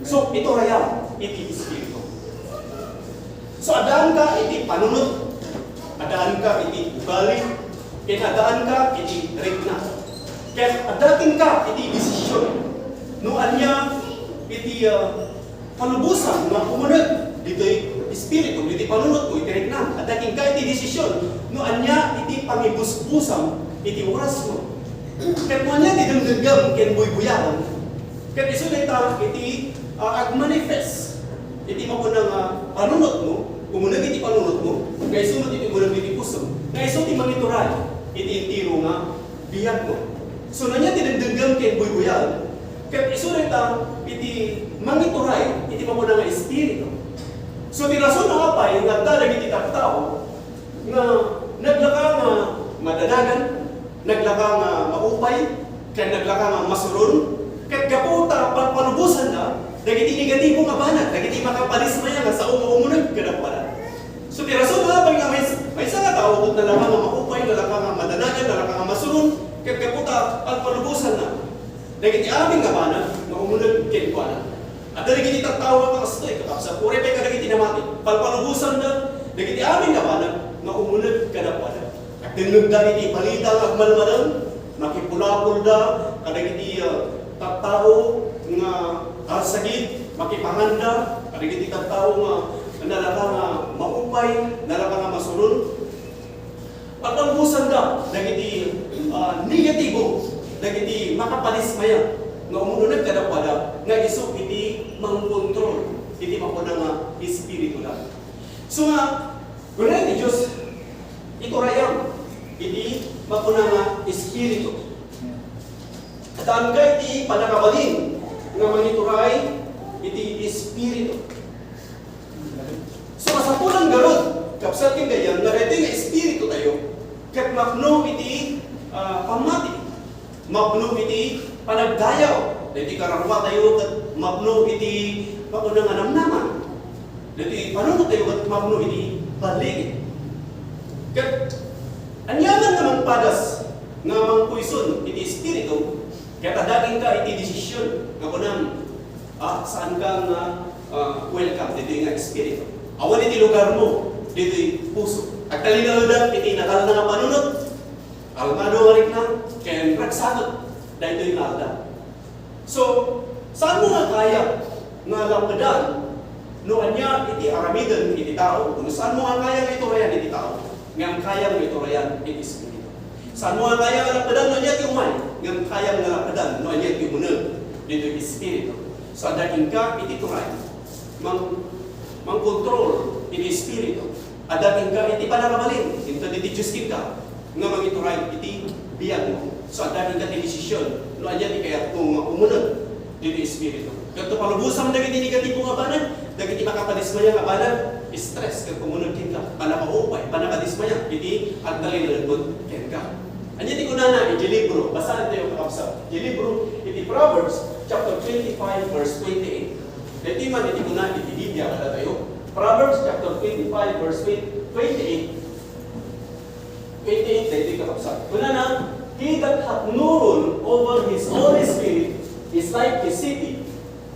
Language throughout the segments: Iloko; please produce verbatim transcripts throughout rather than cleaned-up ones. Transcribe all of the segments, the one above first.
So, iturayam iti Espiritu. So, addaanka iti panunot, addaanka iti ugali, ket addaanka iti rikna. Ket adda kenka iti desisyon no ania iti, ah, palubosan nga umuneg ditoy Espiritu, ditoy panunotmo, iti riknam. Adda kenka iti desisyon no ania iti pangibusbusam iti orasmo. Ket no ania ti dengdengngem ken buybuyaem, ket isu dayta iti, ah, agmanifest iti mapuna nga panunotmo, umuneg iti panunotmo, nga isu met iti umuneg iti pusom, nga isu ti mangituray iti entero nga biagmo. So, no ania ti dengdengngem ken buybuyaem, ket isu dayta iti mangituray iti mapuna nga espiritu. So, ti rason apay nga adda dagiti tattao nga naglaka nga madanagan, naglaka nga maupay, ken naglaka nga masuron, ket gapu ta palpalubosanda dagiti negatibo nga banag, dagiti makapalismaya nga sao nga umuneg kadakuada. So, ti rason nga apay nga may, maysa nga tao ket nalaka nga maupay, nalaka nga madanagan, nalaka nga masuron, ket gapu ta palpalubosanda dagiti amin nga banag nga umuneg kenkuana. Adda dagiti tattao nga kastoy, kakabsat, uray pay kadagiti namati, palpalubosanda dagiti amin nga banag nga umuneg kadakuada. Agdengngegda iti balita nga agmalmalem, makipulapolda kadagiti, ah, tattao nga arsagid, makipanganda kadagiti tattao nga nalaka nga maupay, nalaka nga masuron. Pagpalubosanda dagiti, ah, negatibo, dagiti makapalismaya nga umuneg kadakuada nga isu iti mangkontrol iti mapuna nga espiritu da. So nga, kuna ti Dios, iturayam iti mapuna nga espiritu. Addaanka iti pannakabalin nga mangituray iti espiritu. So, masapulan ngarud, kabsat ken gayam, nga daytoy nga espiritu tayo, ket mapno iti, ah, pammati, mapno iti panagdayaw, daytoy kararua tayo, ket mapno iti mapuna nga namnama, daytoy panunot tayo, ket mapno iti baligi. Ket aniaman nga mangpadas nga mangpuison iti espiritu, ket adda kenka iti desisyon nga kunam, ah, saanka nga, ah, welcome ditoy nga espiritu. Awan iti lugarmo ditoy puso. Agtalinaedak iti natalna nga panunot, kalmado nga rikna, ken ragsakek daytoy nga aldaw. So, saanmo nga kaya nga lapedan no ania iti aramiden iti tao, no saanmo nga kaya nga iturayan iti tao, ngem kayam nga iturayan iti espiritu. Saanmo nga kaya nga lapedan no ania ti umay, ngem kayam nga lapedan no ania ti umuneg ditoy espiritu. So, adda kenka iti turay, mang-, mangkontrol iti espiritu. Adda kenka iti pannakabalin inted iti Dios kenka nga mangituray iti biagmo. So, adda kenka ti desisyon no ania ti kayatmo nga umuneg ditoy espiritu. Ket no palubosam dagiti negatibo nga banag, dagiti makapalismaya nga banag, stress ket umuneg kenka, pannakaupay, pannakadismaya iti agtalinaedmo kenka. Ania ti kunana iti libro? Basaentayo, kakabsat. Iti libro iti Proverbs chapter twenty-five, verse twenty-eight. Daytoy man iti kuna iti Biblia kadatayo. Proverbs chapter twenty-five, verse twenty-eight. Twenty-eight, daytoy, kakabsat. Kunana, "He that hath no rule over his own spirit is like a city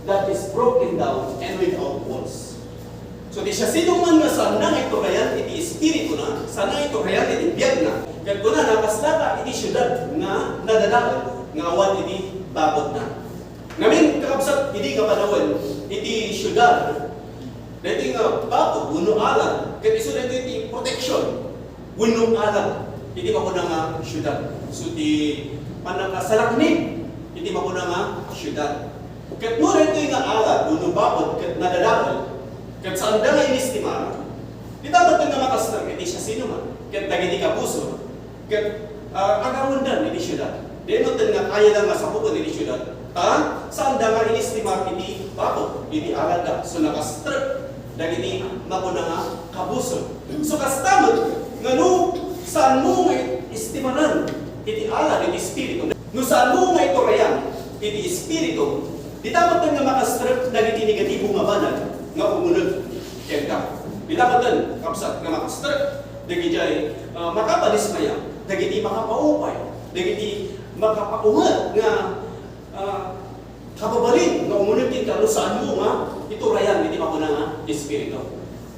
that is broken down and without walls." So, ti siasinoman nga saanna nga iturayan iti espirituna, saanna nga iturayan iti biagna, ket kunana, kasla ka iti siudad nga nadadael nga awan iti bakudna. Ngamin, kakabsat, idi nga panawen, iti siudad, daytoy nga bakud wenno alad, ket isu daytoy ti protection wenno alad iti mapuna nga siudad. So, ti pannakasalaknib iti mapuna nga siudad. Ket no daytoy nga alad wenno bakud ket nadadael, ket saanda nga inistimar, dita met nga makastrek iti siasinoman ket dagiti kabusor, ket, ah, agawendan iti siudad. Diay met nga kayada nga sapuben iti siudad, ta saanda nga inistimar iti bakud, iti aladda. So, nakastrek dagiti mapuna nga kabusor. So, kasta met nga no saanmo nga istimaran iti alad iti espiritu, no saanmo nga iturayan iti espiritu, dita met nga makastrek dagiti negatibo nga banag nga umuneg kenka. Dita met, kabsat, nga makastrek dagiti, ah, makapalismaya, dagiti makapaupay, dagiti makapaunget nga, ah, Mabalin nga umuneg kenka no saanmo nga iturayan iti makuna nga Espiritu.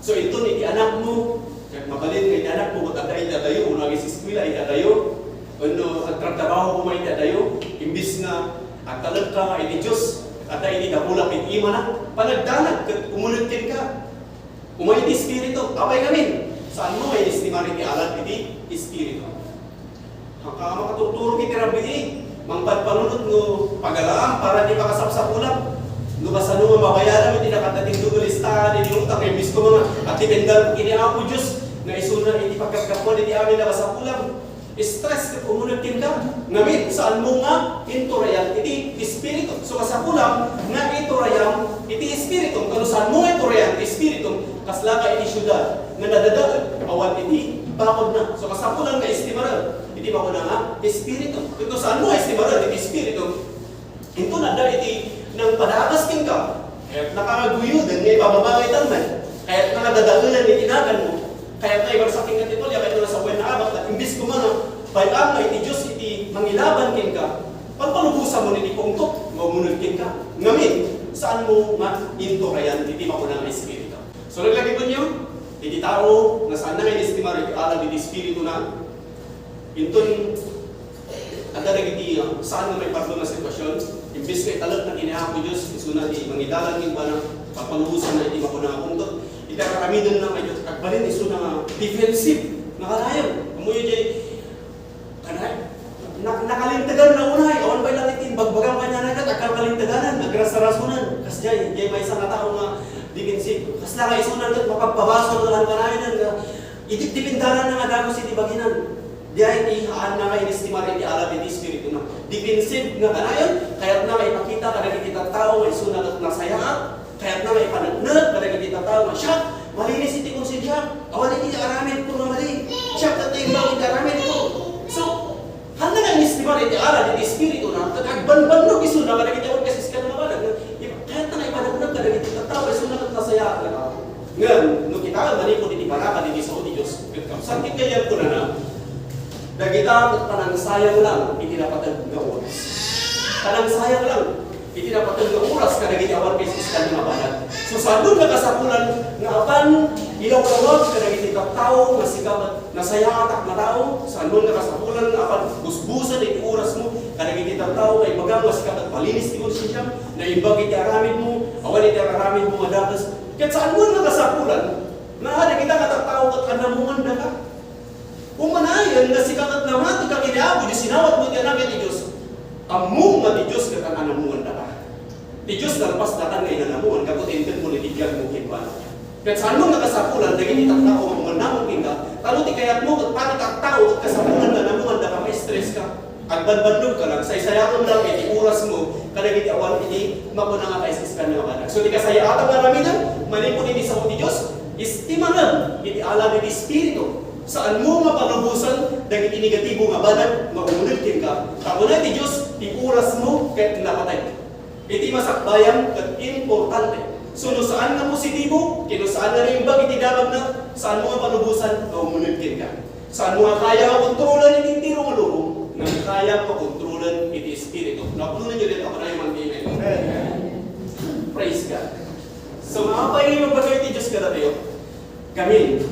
So, inton iti anakmo, mabalin nga iti anakmo, ket adda iti adayo, wenno agis-eskuela iti adayo, wenno agtratrabaho koma iti adayo, imbis nga agtalekka nga iti Dios, adda iti dabulan iti imana, panagdanag ket umuneg kenka. Umay ti Espiritu. Apay ngamin? Saanmo nga inestimar iti alad iti Espiritu? Sika a makaturturog iti rabii, mangpadpanunot no pagalaam para iti pakasapsapulam. No kasano nga mabayaram iti nakaddating doble listahan iti utang nga imbis koma nga agdependar ken ni Apo Dios nga isuna iti pagkapkapuan iti amin a kasapulam. Stress ket umuneg kenka. Ngamin, saanmo nga inturayan iti Espiritu. So, kasapulam nga iturayam iti Espiritu. Ngem no saanmo nga iturayan iti Espiritu, kasla ka iti siudad nga nadadael, awan iti bakodna. So, kasapulan nga estimaran iti makuna nga Espiritu. Ket no saanmo nga estimaran iti Espiritu, inton adda iti nangpadakas kenka, kayatna nga guyoden nga ipababa nga italmen, kayatna nga dadaelan iti naganmo, kayatna ibarsak kenka ti tulia, kayatna nga sawen nga abat, imbis koma nga bay-am nga iti Dios iti mangilaban kenka, panpalubosamon iti pungtot nga umuneg kenka. Ngamin, saanmo nga inturayan iti makuna nga Espiritu. So, laglagipenyo, iti tao nga saanna nga inestimar iti alad iti espirituna, inton adda dagiti, ah, saan nga maiparlo nga sitwasyon, imbes nga italekna ken ni Apo Dios, isuna ti mangidalan kenkuana, papalubosanna iti makuna nga pungtot, iti ar-aramidenna nga idiay agbalin, isuna nga defensive, nga kanayon. Ammoyo diay, kanay, na-, nakalintegan na unay, awan pay laeng ti imbagbaga kaniana ket agkakalinteganan, agrasrasonan. Kasdiay, diay maysa nga tao nga defensive. Kasla nga isuna ket mapagpabasol nga kanayon nga idipdipendaranna nga dagus iti baginan. Diay ti haanna nga inestimar iti alad iti espirituna. Defensive nga kanayon, kayatna nga ipakita kadagiti tattao nga isuna ket nasayaat, kayatna nga ipaneknek kadagiti tattao nga, "Siak, malinis iti konsensiak. Awan iti aramidko nga mali. Siak ket naimbag iti aramidko." So, haanna nga inestimar iti alad iti espirituna, ket agbanbannog isuna kadagiti awan kasiskan nga banag. Kayatna nga ipaneknek kadagiti tattao nga isuna ket nasayaat nga tao. Ngem, no kitaem manipud iti panaka iti sao ti Dios, ket kabsat ket kayat kunana, dagita ket panangsayang lang iti napateg nga oras. Panangsayang lang iti napateg nga oras kadagiti awan kasiskan nga banag. So, saanmo nga kasapulan nga apan ilawlawag kadagiti tattao nga sika ket nasayaatak nga tao, saanmo nga kasapulan nga apan busbusen iti orasmo kadagiti tattao nga ibagam nga sika ket malinis ti konsensiam, naimbag iti aramidmo, awan iti aramidmo nga dakes. Ket saanmo nga kasapulan nga dagita nga tattao ket anamongandaka. Umanayon nga sika ket namatika ken ni Apo Dios, sinawatmo ti Anak iti Dios. Ammom nga ti Dios ket anamongandaka. Ti Dios nalpas datan nga inanamoan gapu ta intedmo iti biagmo kenkuana. Ket saanmo nga kasapulan dagiti tattao nga umannamong kenka, ta no ti kayatmo ket pati tattao ket kasapulan nga anamongandaka, ma-stress ka. Agbanbannogka lang, saysayaatem lang iti orasmo kadagiti awan iti makuna nga kasiskan nga banag. So, ti kasayaatam nga aramidem manipud iti sao ti Dios, estimarem iti alad iti Espiritu. Saanmo nga palubosen dagiti negatibo nga banag nga umuneg kenka. Ta kuna ti Dios, ti orasmo ket napateg. Iti masakbayan ket importante. So, no saan nga positibo, ken no saan nga naimbag iti damagna, saanmo nga palubosan nga umuneg kenka. Saanmo nga kaya nga kontrolan iti entero nga lubong, ngem kaya nga kontrolan iti espiritu. Napuno ninyo dayta, apo nayo man, amen. Praise God. So, maapay nga imbagbaga iti Dios kadatayo? Ngamin,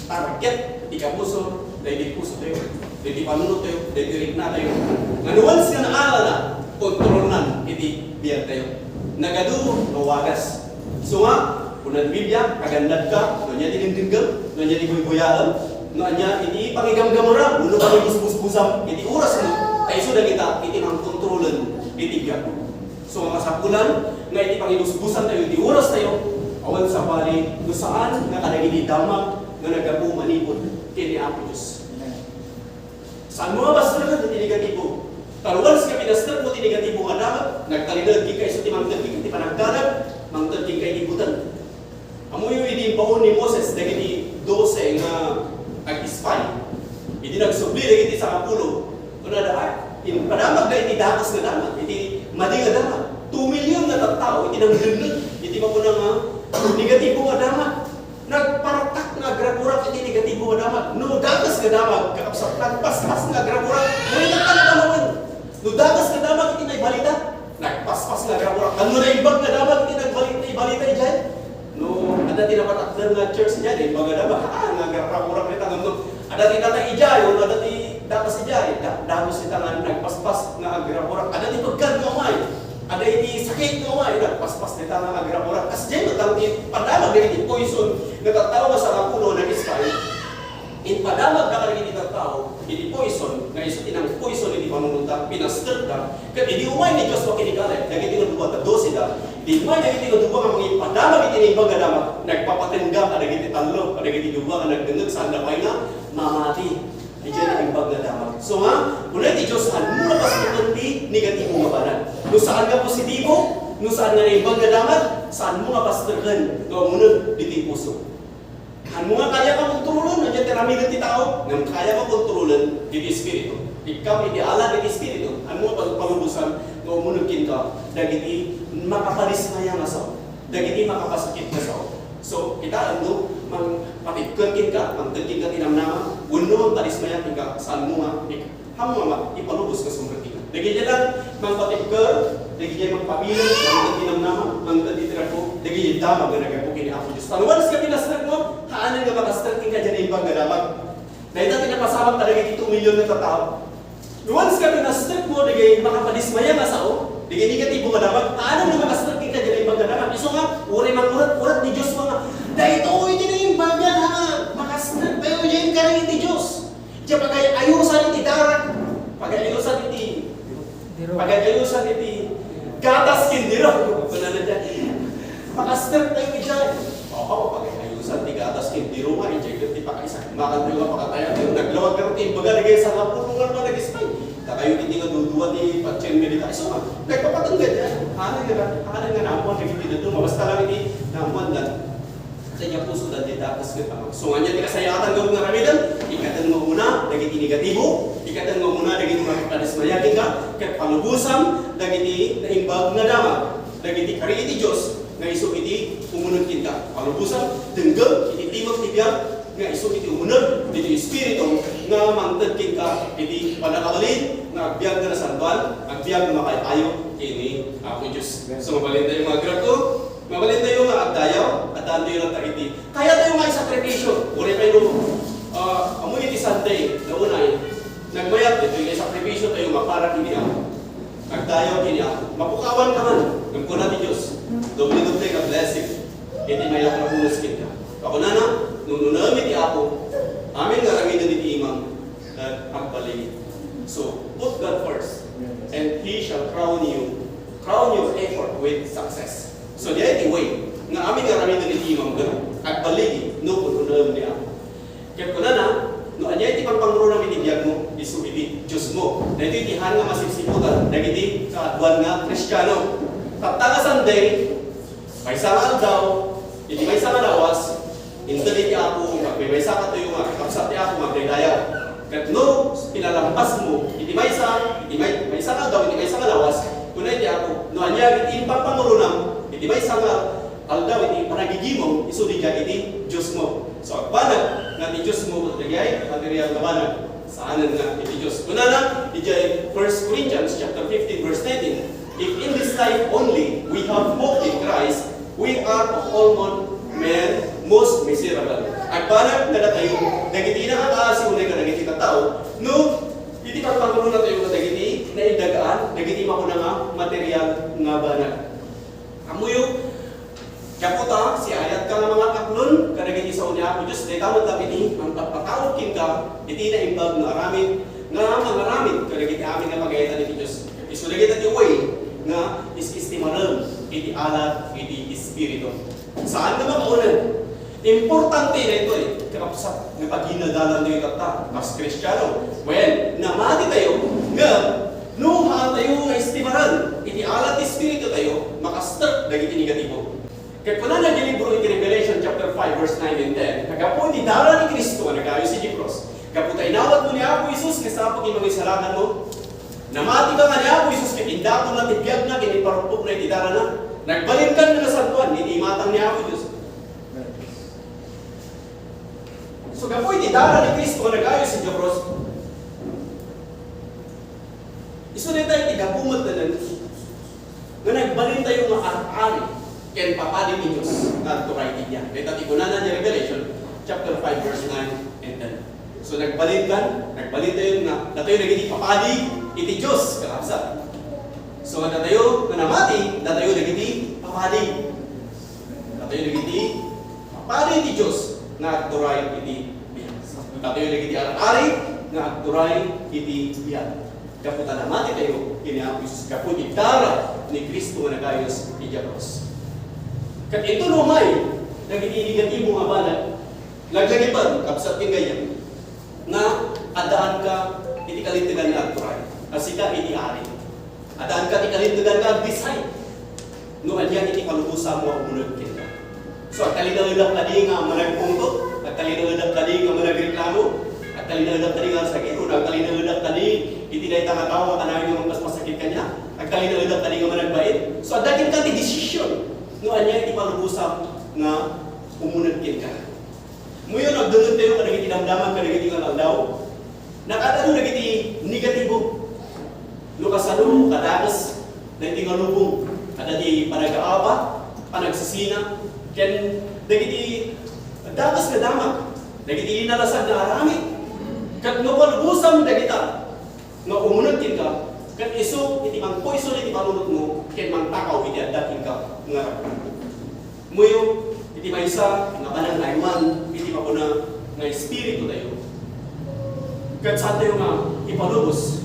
target ti kapuso, daydi pusotayo, daydi panunotyo, daydi riknatayo. Nga no once nga naalana, kontrolnan iti biagtayo. Nagadu nga wagas. So nga, kuna ti Biblia, agannadka no ania ti dimdimgem, no ania ti guyguyaem, no ania iti pangigamgamera, wenno pangibusbusbusam iti orasmo, ta isu dagita iti mangkontrolen iti biagmo. So, nga kasapulan nga iti pangibusbusantayo iti orastayo, awan sabali no saan nga kadagiti damag nga naggapu manipud ken ni Apo Dios. Saanmo nga basteken iti negatibo. Ta no once nga binastekmo ti negatibo nga damag, nagtalinaed kenka isu ti mangted kenka iti panagdanag, mangted kenka iti buteng. Ammoyo idi imbaon ni Moses dagiti dose nga ag-espy, idi nagsubli dagiti sangapulo, kunada, "Ay, impadamagda iti dakes nga damag, iti madi nga damag." Two million nga tattao iti nangdenneg iti makuna nga negatibo nga damag. Nagpartak nga agragurak iti negatibo nga damag. No dakes nga damag, kakabsat, nagpaspas nga agragurak. Narigat nga damagen. No dakes nga damag iti naibalita, Nagpaspas nga agraburak. Ania naimbag nga damag iti nagbalita, ibalita idiay? No, adda ti napatakder nga church idiay, naimbag nga damag. Ah, nga agraburak dita, ngem no adda ti tatay idiay, wenno adda ti dakas idiay, da-, dagus dita nga nagpaspas nga agraburak. Adda ti pegkad nga umay. Adda iti sakit nga umay, nagpaspas dita nga agraburak. Kasdiay met ti padamag dagiti poison nga tattao nga sangapulo, nag-expire. Impadamagda kadagiti tattao iti poison nga isu ti nang-poison iti panunotda, pinasterda, ket idi umay ni Joshua ken ni Caleb, dagiti nga dua, ta dose da, idi umay dagiti nga dua nga mangipadamag iti naimbag nga damag, nagpapatengga kadagiti tallo, kadagiti dua nga nagdengngeg, saanda pay nga mamati. Idiay naimbag nga damag. So nga, kuna ti Dios, saanmo nga pasterken ti negatibo nga banag. No saan nga positibo, no saan nga naimbag nga damag, saanmo nga pasterken nga umuneg ditoy puso. Saanmo nga kayaka kontrolon, ania ti aramiden ti tao, ngem kayaka kontrolon ditoy espiritu. Ikam iti alad ditoy espiritu, saanmo nga pal-, palubosan nga umuneg kenka dagiti makapadismaya nga sao, dagiti makapasakit nga sao. So, kitaem no mangpatibker kenka, mangted kenka ti namnama, wenno mangpadismaya kenka, saanmo nga ik-, Ammom nga ipalubos nga sumrekki. Dagiti la mangpatibker, dagiti mangpabileg, mangted ti namnama, mangted ti tirapo, dagiti damag nga naggapu ken ni Apo Dios. Ta no once nga pinastrek mo, haanen nga makastrek kenka diay naimbag nga damag. Dayta ti napasamak kadagiti two million nga tattao. No once nga pinastrek mo, dagiti makapadismaya nga sao, dagiti negatibo nga damag, haanen nga makastrek kenka diay naimbag nga damag. Isu nga, uray mangurat-urat ni Dios nga, daytoy ti naimbag nga damag, makastrek tayo diay kadagiti Dios. Diay pagay-ayosan iti darak, pagay-ayosan iti, Diro. Pagay-ayosan iti gatas ken diro. Kunana diay, "Makastrek tayo idiay." Oo, pagay-ayosan ti gatas ken diro nga, idiay ket ti pakaisakmakan tayo nga pakatayan tayo. Naglawag ka ti imbaga, dagiti sangapulo nga nag-expire. Dakayo iti nga dudua ti patien medita. Isu nga, nagpapatengga diay. Ano nga, ano nga naammoan dagiti dadduma? Basta lang iti naammoan lang. Ket diay pusoda ti dakas ket amak. So, ania ti kasayaatan nga aramiden? Ikkaten nga umuna dagiti negatibo, ikkaten nga umuna dagiti makapadismaya kenka, ket palubosan dagiti naimbag nga damag, dagiti kari iti Dios nga isu iti umuneg kenka. Palubosan, denggem iti timek ti biag nga isu iti umuneg ditoy Espiritu nga mangted kenka iti pannakabalin nga agbiag nga nasantoan, agbiag nga makay-ayo ken ni Apo Dios. So, mabalintayo nga agrakko, Mabalintayo nga agdayaw, addaantayo latta iti. Kayatayo nga isakripisyo. Uray pay no, ah, ammo iti Sunday, naunay, nagmayat, daytoy nga isakripisyo tayo nga para iti Apo. Agdayaw iti Apo. Mapukawan ka man, ngem kuna ti Dios, doble-doble nga blessing. Iti mayat nga bonus kenka. Kakunana, no unaem iti Apo, amin nga aramiden iti imam, ket agbaligi. So, put God first, and He shall crown you, crown your effort with success. So, diay ti way nga amin nga aramiden iti imam ket agbaligi no un-unaem ni Apo. Ket kunana, no ania iti pangpanguronam iti biagmo, isu iti Diosmo. Daytoy ti haan nga masipsiputan dagiti kaaduan nga Kristiano. Tatta nga Sunday, maysa nga aldaw, iti maysa nga lawas, inted iti Apo nga agmaymaysa katayo nga kakabsat ti Apo nga agdaydayaw. Ket no pinalampasmo iti maysa, iti may-, maysa nga aldaw, iti maysa nga lawas, kuna iti Apo, no ania iti impangpanguronam iti maysa nga aldaw iti panagigimong, isu diay iti Diosmo. So, agbanag nga ti Diosmo, dagiti material nga banag. Saanen nga iti Dios. Kunana, idiay First Corinthians chapter fifteen, verse nineteen, "If in this life only we have hope in Christ, we are of all men most miserable." Agbanag kadatayo, dagiti nakakaasi unay kadagiti tattao, no, iti pagpanguronatayo kadagiti naindagaan, dagiti makuna nga material nga banag. Ammoyo, gapu ta, siayatka nga mangataklon kadagiti sao ni Apo Dios, dayta met laeng iti mangpatpataud kenka iti naimbag nga aramid, nga mangaramid kadagiti amin nga pagayatan iti Dios. Isu dagita ti way nga is-estimarem iti alat iti Espiritu. Saan nga makauneg? Importante daytoy, kakabsat, nga paginadalan tayo tatta, kas Kristiano. Wen, namati tayo, ngem no haantayo nga estimaren iti alat ti Espiritu tayo, makastrek dagiti negatibo. Ket kunana ti libro iti Revelation chapter five, verse nine and ten, "Gapu iti dara ni Cristo nga nagayo sidi krus, gapu ta inawatmo ni Apo Jesus nga sapag iti pangisalakanmo, namatika nga ni Apo Jesus ket indatonmo ti biagna ken iparukpokna iti darana, nagbalinka nga nasantoan iti imatang ni Apo Dios." So, gapu iti dara ni Cristo nga nagayo sidi krus, isu dayta iti gapu met laeng nga nagbalintayo nga ar-ari ken papadi ti Dios nga agturay iti biag. Dayta ti kunana ni Revelation chapter five, verse nine and ten. So, nagbalintan, nagbalintayo nga datayo dagiti papadi iti Dios, kakabsat. So, datayo nga namati, datayo dagiti papadi. Datayo dagiti papadi iti Dios nga agturay iti biag. Datayo dagiti ar-ari nga agturay iti biag. Gapu ta namati tayo ken ni Apo Jesus, gapu iti dara ni Cristo nga nagayus idiay krus. Ket inton umay dagiti negatibo nga banag, laglagipen, kabsat ken gayyem, nga addaanka iti kalintegan nga agturay, a sika iti ari. Addaanka iti kalintegan nga agdeside. No ania iti palubosam nga umuneg kenka. So, agtalinaedak kadi nga managpungtot, agtalinaedak kadi nga managreklamo, agtalinaedak kadi nga arsagidon, agtalinaedak kadi iti dayta nga tao nga kanayon nga mangpaspasakit kaniak, agtalinaedak kadi nga managbait. So, adda kenka ti desisyon no ania iti palubosam nga umuneg kenka. Muyo, nagdengngeg tayo kadagiti damdama kadagiti nga aldaw. Nakaad-adu dagiti negatibo. No kasano kadakes dagiti nga lubong, adda ti panag-aaba, panagsisina, ken dagiti dakes nga damag, dagiti linalasag nga aramid. Ket no palubosam dagita nga umuneg kenka, ket isu iti mangpuyso iti panunotmo ken mangtakaw iti adda kenka nga rabii. Muyo, iti maysa nga panangaywan iti makuna nga espiritu tayo. Ket saan tayo nga ipalubos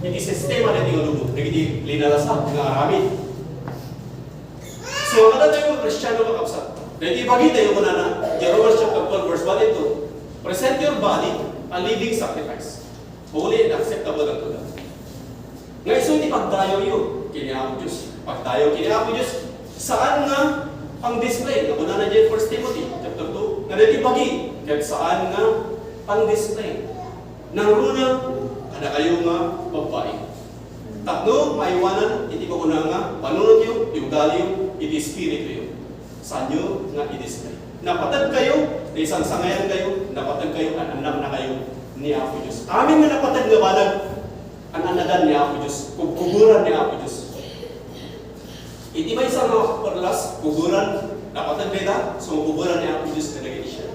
iti sistema dagiti nga lubong, dagiti linalasag nga aramid. So, kada tayo nga Kristiano, kakabsat, dagiti bagi tayo kunana, iti Romans chapter twelve, verse one and two, "Present your body a living sacrifice, holy and acceptable unto God." Nga isu ti pagdayawyo ken ni Apo Dios. Pagdayaw ken ni Apo Dios, saan nga pang-display. Nga kunana diay First Timothy chapter two, nga dagiti bagi, ket saan nga pang-display. Nangruna, kadakayo nga babbai. Tapno maiwanan iti makuna nga panunotyo, ti ugaliyo, iti espirituyo. Saanyo nga i-display. Napateg kayo, naisangsangayan kayo, napateg kayo, an-annam na kayo ni Apo Dios. Amin nga napateg nga banag, an-annadan ni Apo Dios, kubkuburan ni Apo Dios. Iti maysa nga perlas, kuburan, napateg dayta, so kuburan ni Apo Dios kadagiti siya.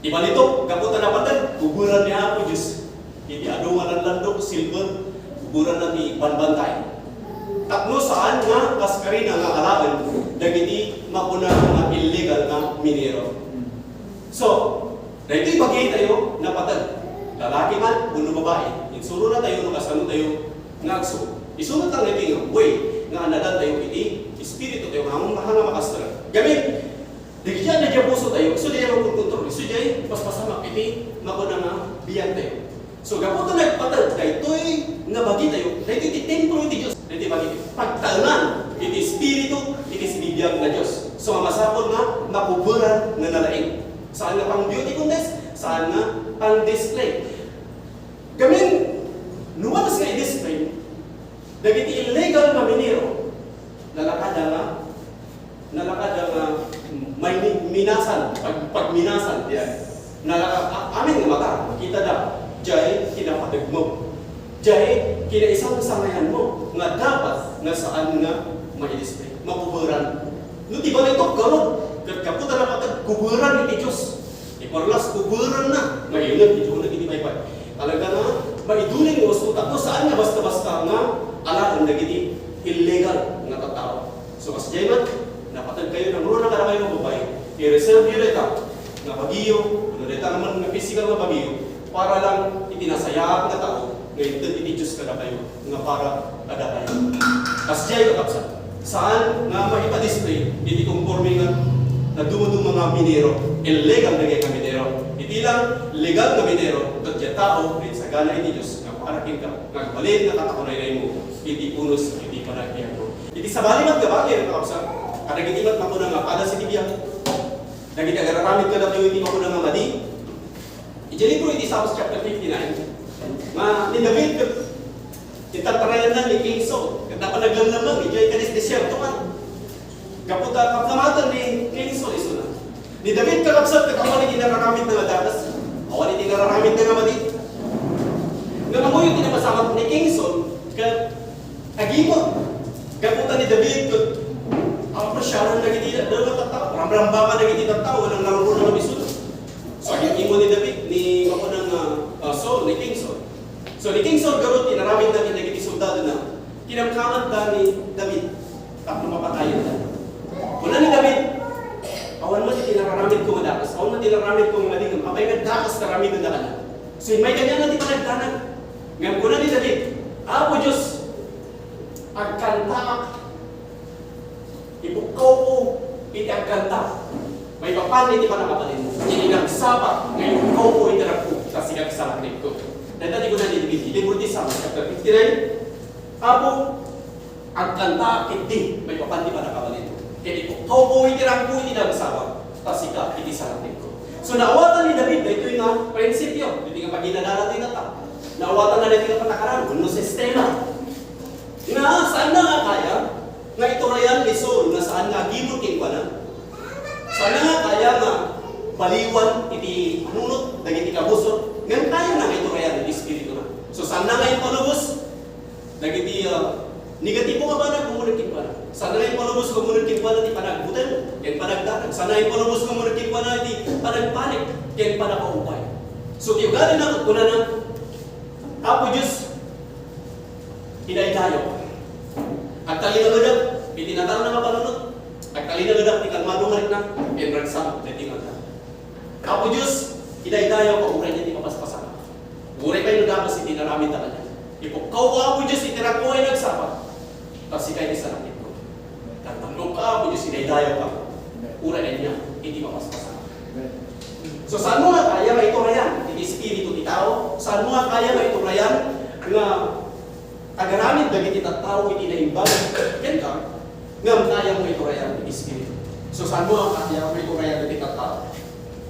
Ti balitok, gapu ta napateg, kuburan ni Apo Dios. Iti adu nga lanlandok, silver, kuburanna ti banbantay. Tapno saan nga kaskarina nga alaen dagiti makuna nga illegal nga minero. So, daytoy bagi tayo napateg. Lalaki man wenno babai, insurona tayo no kasano tayo nga agsuot. Isu met lang daytoy nga way nga annadan tayo iti espiritu tayo nga ammom nga makastra. Gamin, Dagiti adda diay puso tayo, isu diay mangkonkontrol, isu diay paspasamak iti makuna nga biag tayo. So, gapu ta nagpateg daytoy nga bagi tayo, daytoy ti templo iti Dios, daytoy bagi ti pagtaengan iti espiritu iti sinibiag nga Dios. So, masapul nga makuburan nga nalaing. Saan nga pang beauty contest, saan nga pang display. Gamin, no manas nga i-display, dagiti illegal nga minero, nalakada nga Nalakada nga may mi-, minasan, pag-, pagminasan. Yes. Nalaka-, a-, amin nga mata, makitada, jay kinapategmo. Jay kinaisangsangayanmo nga dapat nga saan nga ma-display, makuburan. No ti balitok garud, ket gapu ta napateg, kuburan iti Dios. Ti perlas, kuburanna, mailed iti uneg iti paypay. Talaga nga, maidulin nga usto, tapno saan nga basta-basta nga alaen dagiti illegal nga tattao. So, kasdiay met, napateg kayo, nangruna kadakayo nga babbai, i-reserve yo dayta nga bagiyo, wenno dayta man nga physical nga bagiyo, para lang iti nasayaat nga tao nga inted iti Dios kadakayo, nga para kadakayo. Kasdiay, kakabsat, saan nga maipa-display iti konforme nga naduma-duma nga minero, illegal dagiti nga minero. Iti lang legal nga minero, ket diay tao nga insagana iti Dios nga para kenka, nga agbalin nga katakunaynaymo iti unos iti panagbiagmo. Iti sabali met nga bagay, kakabsat, kadagiti met makuna nga padas iti biag. Dagiti agararamid kadatayo iti makuna nga madi. Iti libro iti Psalms chapter fifty-nine, nga ni David ket intartarayanna ni King Saul, ket napan naglemlemmeng idiay kanis desierto man. Gapu ta kapamaten ni King Saul isuna. Ni David, kakabsat, ket awan iti nararamidna nga dakes, awan iti nararamidna nga madi. Ngem ammoyo ti napasamak ni King Saul, ket agimut. Gapu Ni David ket apresyaan dagiti dadduma a tattao, ramrambangan dagiti tattao, nang nalurong nga misuda. So, ginimmo ni David, ni makunang, ah, ah, Saul, ni King Saul. So, ni King Saul garud, inaramidna kadagiti soldadona, kinamkamanda ni David tapno mapatayenda. Kuna ni David, "Awan met iti nararamidko nga dakes, awan met iti nararamidko nga mali, apay met dakes nga aramidenda kaniak?" So, immay kaniana ti panagdanag. Ngem kuna ni David, "Apo Dios, agkantaak. Ipukkawko iti agkantak maipapan iti pannakabalinmo. Iti nagsapa nga ipukkawko iti ragko, ta sika ti salaknibko." Dayta ti kuna ni David, libro ti Salmo, chapter fifty-nine, "Apo, agkantaak ketdi maipapan ti pannakabalinmo. Ket ipukkawko iti ragko iti nagsapa, ta sika iti salaknibko." So, naawatan ni David daytoy nga prinsipio, daytoy nga paginadala ti tattao. Naawatan na daytoy nga patakaran, wenno sistema. Nga, saanna nga kaya nga iturayan ni Saul nga saan nga agimon kenkuana? Saanna nga kaya nga baliwan iti panunot dagiti kabusor? Ngem kayana nga iturayan iti espirituna. So, saanna nga impalubos dagiti, ah, negatibo nga banag nga umuneg kenkuana. Saanna nga impalubos nga umuneg kenkuana ti panagbuteng ken panagdanag. Saanna nga impalubos nga umuneg kenkuana ti panagpanik ken panakaupay. So, ti ugalina, kunana, Apo Dios, idaydayawka. Agtalinaedak iti natalna nga panunot. Agtalinaedak ti kalmado nga rikna, ken ragsakak dagiti nga adda. Apo Dios, idaydayawka, uray ania ti mapaspasamak. Uray pay no dakes iti inaramidda kaniak. Ipukkawko, Apo Dios, iti ragko nga inagsapa, ta sika iti salaknibko. Kalmado ka, Apo Dios, idaydayawka. Uray ania iti mapaspasamak. So, saanmo nga kaya nga iturayan iti espiritu ti tao? Saanmo nga kaya nga iturayan nga agaramid dagiti tattao iti naimbag kenka, ngem kayam nga iturayan iti espiritu? So, saanmo nga kaya nga iturayan iti tattao,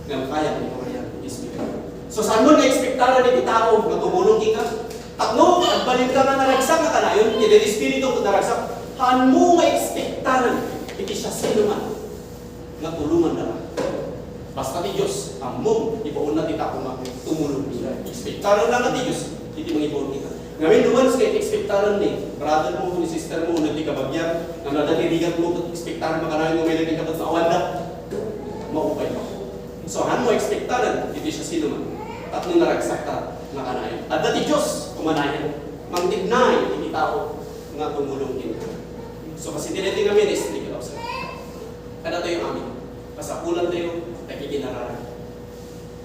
ngem kayam nga iturayan iti espiritu? So, saanmo nga ekspektaran iti tao nga tumulong kenka? Tapno agbalinka nga naragsak nga kanayon, iti espiritu nga naragsak, saanmo nga ekspektaran iti siasinoman nga tulongandaka. Basta ti Dios, ammom, ibaonna ti tao nga tumulong kenka. Ekspektaran nga ti Dios iti mangibaon kenka. Ngamin, no once nga ekspektaran ni brother mo, ni sister mo, wenno ti kabagian, nga adda ti rigat mo, ekspektaran makanayon nga may naging kapat maawanda, maupay ka. So, saanmo ekspektaran iti siasinoman? Tapno naragsakka nga kanayon. Adda ti Dios, umanayon. Mangtignay iti tao nga tumulong kenka. So, kas iti daytoy nga ministry, kakabsat. Kadatayo amin, kasapulantayo ti agikinararag.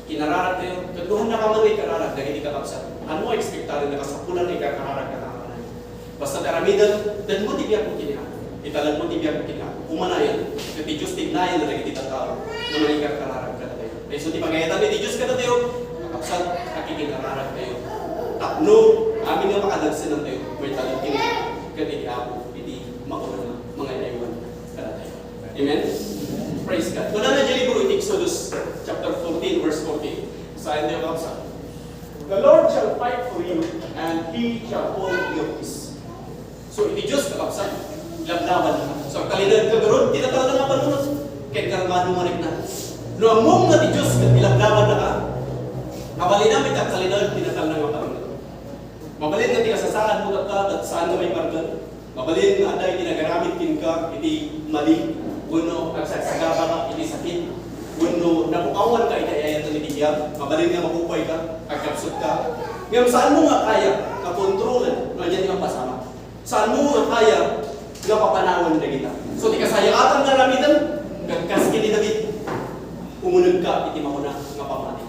Kinararagtayo, ket no haannaka man nga ikararag dagiti kakabsat, saanmo nga ekspektaren nga kasapulan nga ikararag kadakayo? Basta ti aramidem, tedmo ti biagmo ken ni Apo. Italekmo ti biagmo ken ni Apo. Umanayon, ket ti Dios tignayan dagiti tattao nga mangikararag kadatayo. Kayso ti pagayatan ti Dios kadatayo, kakabsat, agikinararagtayo. Tapno amin nga pakadagsenantayo, maitalek ken ni Apo iti makunak nga mga inaywan kadatayo. Amen? Praise God. Kunana diay libro iti Exodus chapter fourteen, verse fourteen. Basaentayo, kakabsat. "The Lord shall fight for you, and he shall hold your peace." So, iti Dios, kakabsat, ilablawanka. So, agtalinaedka garud ti natalna nga panunot ken kalmado nga rikna. No ammom nga ti Dios ket ilablawannaka, mabalinam iti agtalinaed ti natalna nga panunot. Mabalin nga ti kasasaadmo tatta, ket saan nga maipargan. Mabalin nga adda iti nagaramid kenka iti mali, wenno agsagsagabaka iti sakit, wenno napukawanka iti ay-ayaten iti biag. Mabalin nga maupayka, agkapsutka. Ngem saanmo nga kaya nga kontrolen no ania ti mapasamak. Saanmo nga kaya nga papanawen dagita. So, ti kasayaatan nga aramidem, kas ken ni David, umunegka iti makuna nga pammati.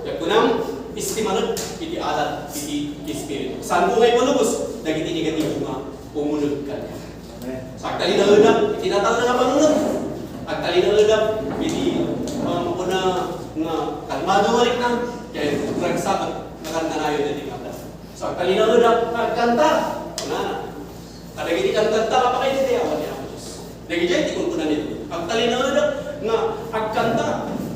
Ket kunam, istimanek iti alat iti Espiritu. Saanko nga ipalubos dagiti negatibo nga umuneg kaniak. Amen. Agtalinaedak iti natalna nga panunot. Agtalinaedak iti, ah, makuna nga kalmado nga rikna, ken ragsakak nga kanayon dagiti nga adda. So, agtalinaedak nga agkanta. Kunana, kadagiti kantanta nga pakaidayawan ni Apo Dios. Dagiti ti kunkunana, agtalinaedak nga agkanta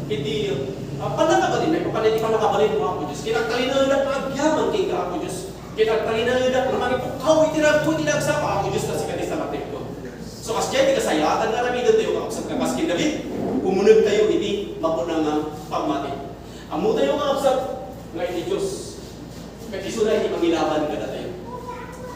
iti, ah, pannakabalin, maipapan iti pannakabalinmo, Apo Dios. Ket agtalinaedak nga agyaman kenka, Apo Dios. Ket agtalinaedak nga mangipukkaw iti ragko iti nagsapa, Apo Dios, ta sika ti salaknibko. So, kasdiay ti kasayaatan nga aramidentayo, kakabsat, nga kas ken David, umunegtayo iti makuna nga pammati. Ammotayo, kakabsat, nga iti Dios, ket isuna iti mangilaban kadatayo.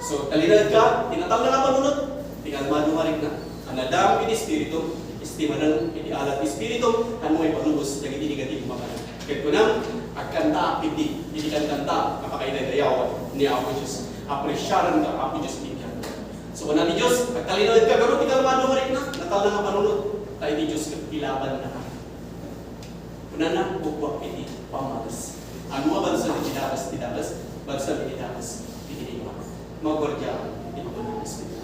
So, talinaedka, ti natalna nga panunot, Ti kalmado nga rikna, a nadam iti Espiritu, estimanan iti alat ti Espiritu, a no maipalubos dagiti negatibo nga kayo. Ket kunam, agkantaak iti, iti kantanta, a pakaidaydayawan ni Apo Dios. Apresiarenka, Apo Dios, iti biag. So, kuna ti Dios, agtalinaedka, pero ti kalmado nga rikna, natalna nga panunot, ta iti Dios ket ilabanna. Kunana, ugwak iti pammagas. Ania a bansa iti dagas, ti dagas, bansa iti dagas, iti lingua. Maguardia iti Espiritu.